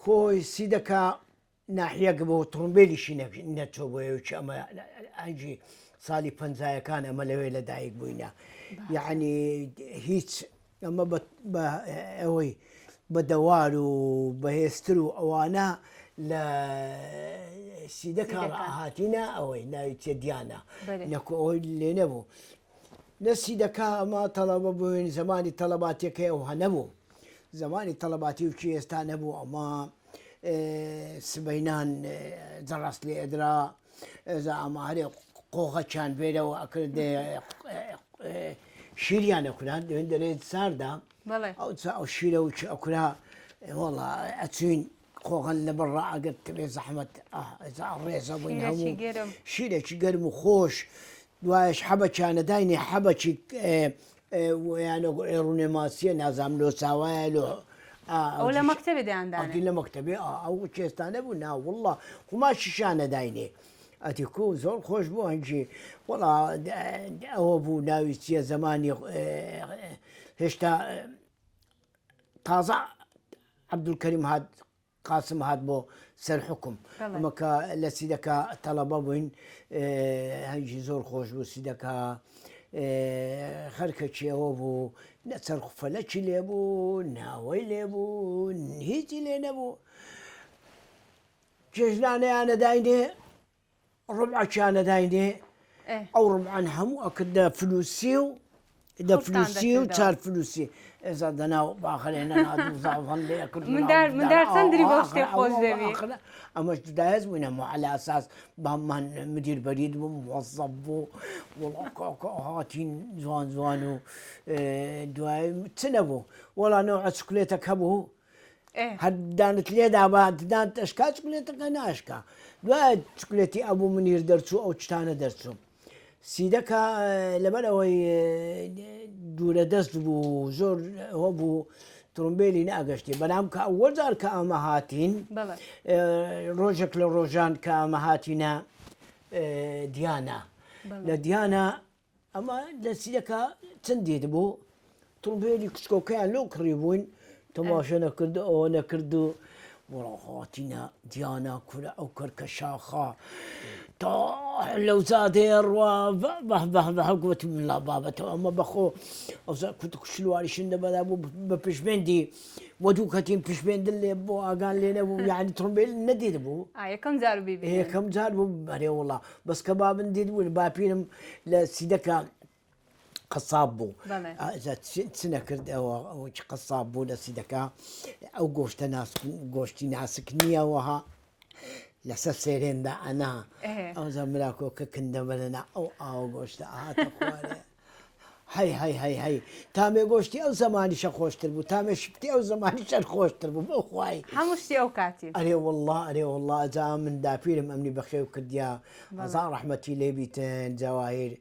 کۆی سیدەکە ناحیەک بۆ تڕومبێلیشی نەچۆ بۆ ئەوی ئەمە ئەنجی ساڵی پەنجایەکان ئەمە لەوێ لە دایک بووینە یعنی هیچ ئەمە بە ئەوەی بە دەوار و بەهێزتر و ئەوانە لە سیدەکە هاتینە ئەوەی ناوی چێ دیانە نەکو ئەوەی لێ نەبوو لە سیدەکە ئەمە تەڵەبە بووین زمانی تەڵەباتیەکەی ئەو هەنەبوو زمانی تەڵەباتی و چی ئێستا نەبوو ئەمە سبەینان جەڕەس لێ ئەدرا ئێزا ئەمە هەرێ قۆغەچیان بێرەوە ئەکرد شیریان ئەکوران دوێن دەرێ ساردا ئەو ئەو شیرە و چ ئەکورا وەڵا ئەچوین قۆغەن لە بڕ ئەگەر بێ زەحمەت ڕێزە بووین هەموو شیرێکی گەرم و خۆش دوایش حەبەکیانە داینێ حەبەکی ویانە ڕونێ ماسیە نازام لۆ ساوایە لۆ ئەو لە مەکتەبێ دەیاندانێ ئەتی لە مەکتەبێ ئەو چێستانە بوو نا واللە قوماشیشیانە داینێ ئەتی کو زۆر خۆش بوو هەنگی وەڵا ئەوە بوو ناوی چییە زەمانی هێشتا تازە عەبدولکەریم هات قاسم هات بۆ سەر حوکم ئەمە کە لە سیدەکە تەڵەبە بووین هەنگی زۆر خۆش بوو سیدەکە خەرکەکی ئەوە بوو نە چەرخ فەلەکی لێ بوو ناوەی لێ بوو هیچی لێ نەبوو چێژنانەیانە داینێ ڕوبعەکیان ئەداینێ ئەو ڕوبعان هەموو ئەکردە فلوسی و دە فلوسی و چار فلوسی ئێزا دەناو باخەرێ ئەمەش دایز بووینە على ئەساس بامان مدیر بەرید بوو موظف بوو هاتین جوان جوان و دوای چ نەبوو وەڵا نەوە چکلێتەک هەبوو هەر دانت لێدا با ددانت ئەشکا چکلێتەکە ناشکا دوای چکلێتی ئەبوو منیر دەرچوو ئەو شتانە دەرچوو سیدەکە لەبەر ئەوەی دوورە دەست بوو زۆر ئەوە بوو ترمبێلی ناگەشتی بەلام کە ئەوە جار کە ئەمە هاتین ڕۆژێک لە ڕۆژان کە ئەمە هاتینە دیانە لە دیانە ئەمە لە سیدەکە چەند دێت بوو تڕومبێلی کوچکۆکەیان لۆ کڕی بووین تەماشە نەکرد ئەوە نەکرد و وەڵا هاتینە دیانە کورە ئەو کەرکە شاخە تا لەو زادەیە ڕوا بە بە بە گوتم لا بابەتەوە ئەمە بەخۆ ئەوزا کوت شلواریشن دەبەدا بوو بە پشبێندی بۆ دوو کەتین پشبێندن لێ بۆ ئاگان لێ نەبوو یعنی تڕومبێل نەدیت بوو یەکەم جار بیبینن یەکەم جار بوو بەرێ وڵا بەس کە بابن دیت بوو باپیرم لە سیدەکە قەساب بوو چ نەکرد ئەوە ئەوە قەساب بوو لە سیدەکە ئەو گۆشتە ناسک گۆشتی ناسک نییە وەها لەسەر سێرێندا ئەنا ئەوزە مراکۆکە کندە بەرەنا ئەو ئاو گۆشتە هاتە خوارێ هەی هەی هەی هەی تامێ گۆشتی ئەو زەمانیشە خۆشتر بوو تامێ شپتی ئەو زەمانیشە خۆشتر بوو بۆ خوای هەموو شتی ئەو کاتی. ئەرێ وەڵڵا ئەرێ وەڵڵا ئەجا من داپیرم ئەمنی بەخێو کردیا هەزار ڕەحمەتی لێ بیتن جەواهیر.